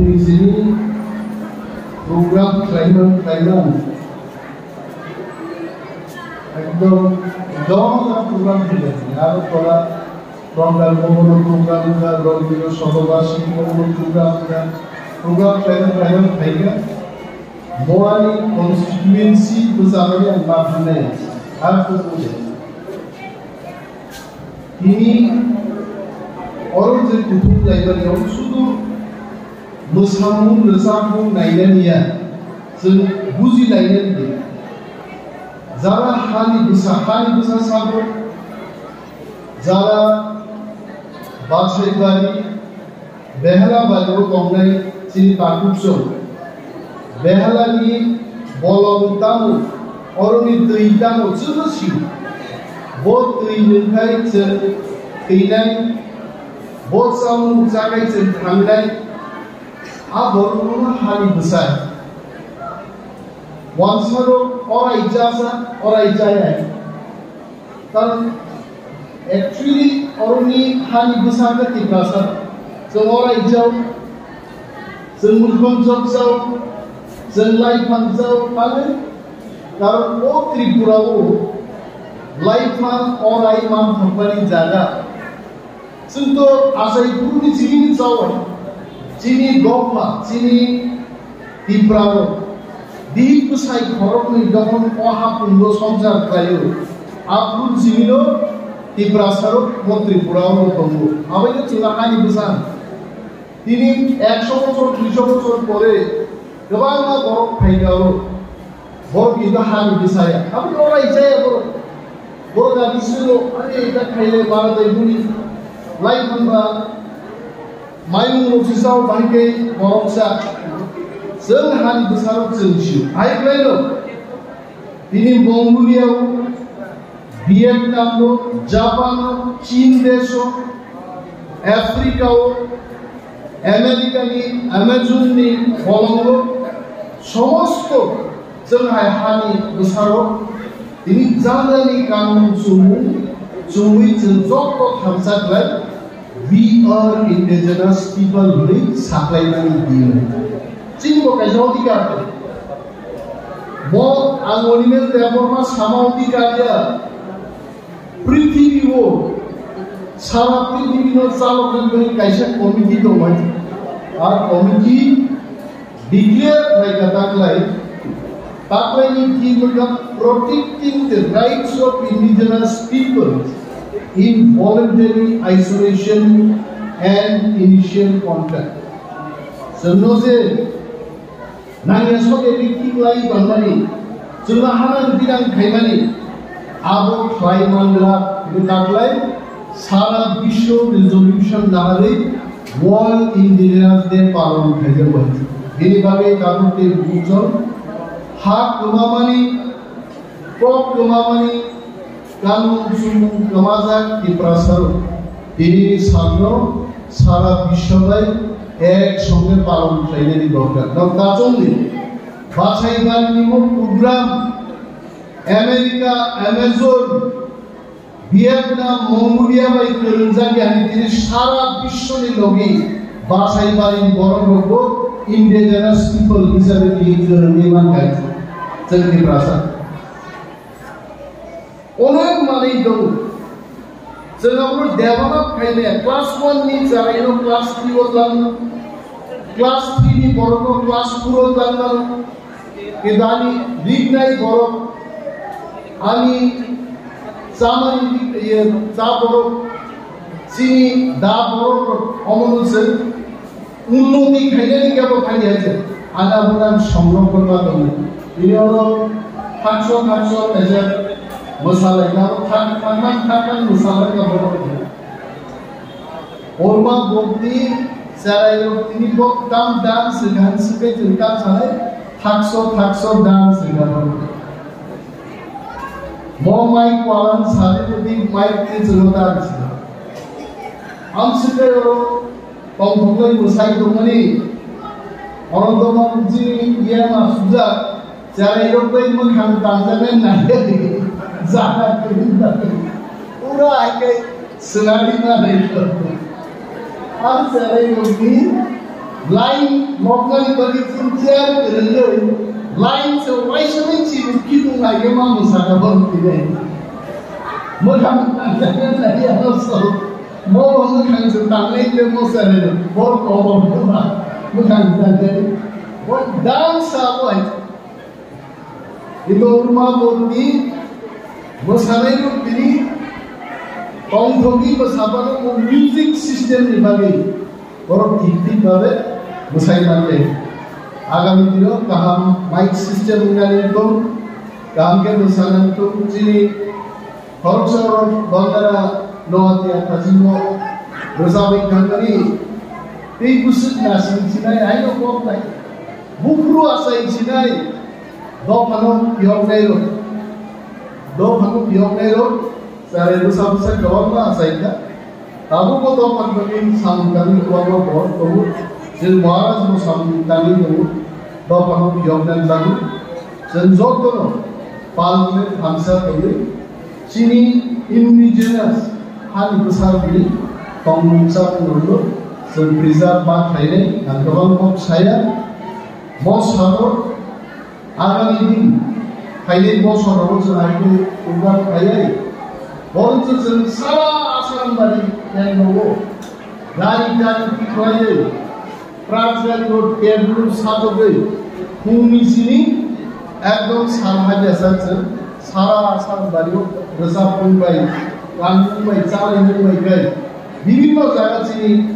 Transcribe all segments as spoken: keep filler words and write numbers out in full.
Nijini program khlaimang khlaimang ekdom, ekdom program khlaimang. Aro tola program, bono program wngkha, Robindra Shotobashiki bono program wngkha, program khlaimang khlaimang khlaikha. Moani constituency bwchamani ang ma phinai, ar kukude. Tini oro je kuthum laimani, oro sudu mwsamung rwchapmung nainani ya, chwng buji lainani de. Jara hani bwsa, hani bwsa sabo, jara Basaibari, Behala bari o tongnai chini takhuk chwng. Behala ni bolong tamo, oroni twi tamo chwngno sio. Bo twi nwngkhai chwng thwinai, bo chamung chakhai chwng thangnai. A borokno hani bwsai. Wansaro orai jasa, orai jaya. Karon actually oroni hani bwsa khe Tiprasa. Chwng orai jao, chwng mwkhang jok jao, chwng lai phang jao, mane karon o Tripura o lai phang orai man thokmani jaga. Chwng to achai phuru ni chini ni chawai, chini dopha, chini Tipra rok, di bwsai khoroknwi dophano o hapungno swngchar khlaio. Aphuru chini no Tipra sarok mo Tripura o tongo. Abai no chwla hani bwsa. Tini ekso bochor, duiso bochor pore kwbangma borok phaikha o. Borok kintu hani bwsaya. Abo orai jaya borok. Borok ani silo ani ta khaile bara dai buni. Lai thangba maimung rok sisa o bahai khe borok sa. Chwng hani bwsarok chwng sio. Hai khlaino. Tini Mongolia o, Vietnam o, Japan o, Chin desh o, Africa o, America ni Amazon ni bolongo somosto chwng hai hani bwsarok tini jani kanmung chumung chumui chwng joto thansa khlai, "We are indigenous people" hwnwi saklaimani din. Chini bo kaisa odhikar tongo. Bo ang onimel Debbarma sama odhikar ya. Prithibi o sara prithibi no chalokna bagwi kaisa committee tongmani. A committee declare khlaikha taklai. Taklai ni theme wngkha "Protecting the Rights of Indigenous People in Voluntary Isolation and Initial Contact." Chwngno je nangya soke bikti klai tongmani, chwngno hanang bidang khaimani, abo khlai manglak, hwnwi taklai sara biswo resolution naharwi World Indigenous Day palon khaijak bai. Bini bagwi tabuk tei buchon ha kwmamani, kok kwmamani, kanmung chumung kwmajak Tiprasarok tini salno sara biswbai ek songe palon khlainani dorkar. Nok tachongni bachai banni mo program America, Amazon, Vietnam, Mongolia bai kwrwngjak yani tini sara biswni logi bachai bari borok rokbo indigenous people hisabe tini kwrwngwi mankha chwng Tiprasa. Onek manwi tongo. Chwng abono develop khaimaya, class one ni charaino class three o tlang, class three ni borokno class four o tlang mano. Kintu ani rignai borok, ani chamani rig-, iye, cha borok, chini da borok rok omono chwng unnoti khainani kebo thani hai se. Ada bukan songrokon ma tongo. Bini oro thakso thakso kaisa mwsalai ka, thak thangman thangman mwsalai ka borok. Orma bokti cherai rok tini bok tam dan swkang swkang chwng tam sanai thakso thakso dan swkang. Mo mai kwalan sari rok tini mai tini chwng dan swkang. Am swkang oro Tongthoknai mwsai tongmani, oro doma bukchini yama sujak, cherai rok bai mwkhang tanjaknai naiya di, jaga kwrwng bai. Pura hai khe swnadi manai. Ang cherai rokni Line moknani bagwi chwng chair kwrwngwi line se waisani chini khitung naigwi ma mwsaka bong tini. Mwkhang tangkha nai ano so. Mo mwkhang se tangnai le mo sare. Bor kobor buma. Mwkhang tangkha. Bo dance a bo hai. Ito urma botni mwsanai rok tini tongthokni bwsapano bo music system ni bagwi borok thik thik babe mwsai mante. Agami dino kaham mic system wngnani tong, kaham khe mwsana tong chini Khoroksa rok bandara Noatia Thajimo rwchapwi thangmani tei bwswk nasing sinai haino kok nai. Buphuru achai sinai dophano phiyoknai rok. Dophano phiyoknai rok chare bwsa bwsa kwbangma achai kha. Tabukbo dophani bagwi samung tangwi kwbangma borok tongo. Chwng Maharaj bo samung tangwi tongo. Dophano phiyoknani bagwi chwng jotono palmani thansa tongwi chini indigenous hani bwsarokni tongmung chamung rokno chwng preserve ma khlainai ang kwbang kok saya. Bo salo agami din phainai bosor rogo chwng hai khe program khlaiwi borok chwng sara Asarambari yang rogo gari gari khlaiwi Prajari road Kergulu sajagwi phungni sini ekdom sal haja sa chwng sara Asarambari rwchap phung bai, kanmung bai, chalai mung bai kai bibinno jaga chini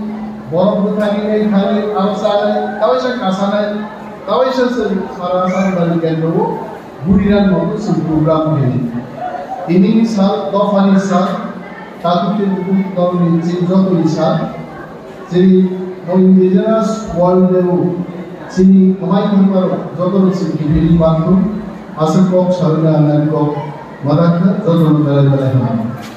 borok bwthani nai thani aro chanai kawaisa kasanai kawaisa chwng sara Asarambari kendro o Buriran motto chwng program hini. Tini ni sal, dophani sal, takhuk tei bukhuk tongni chini jotoni sal, chini o indigenous world day o chini kwmai thangma rok jotono chwng kibini manthu, aswk kok sarwina nai kok madakha jotono belai belai hambai.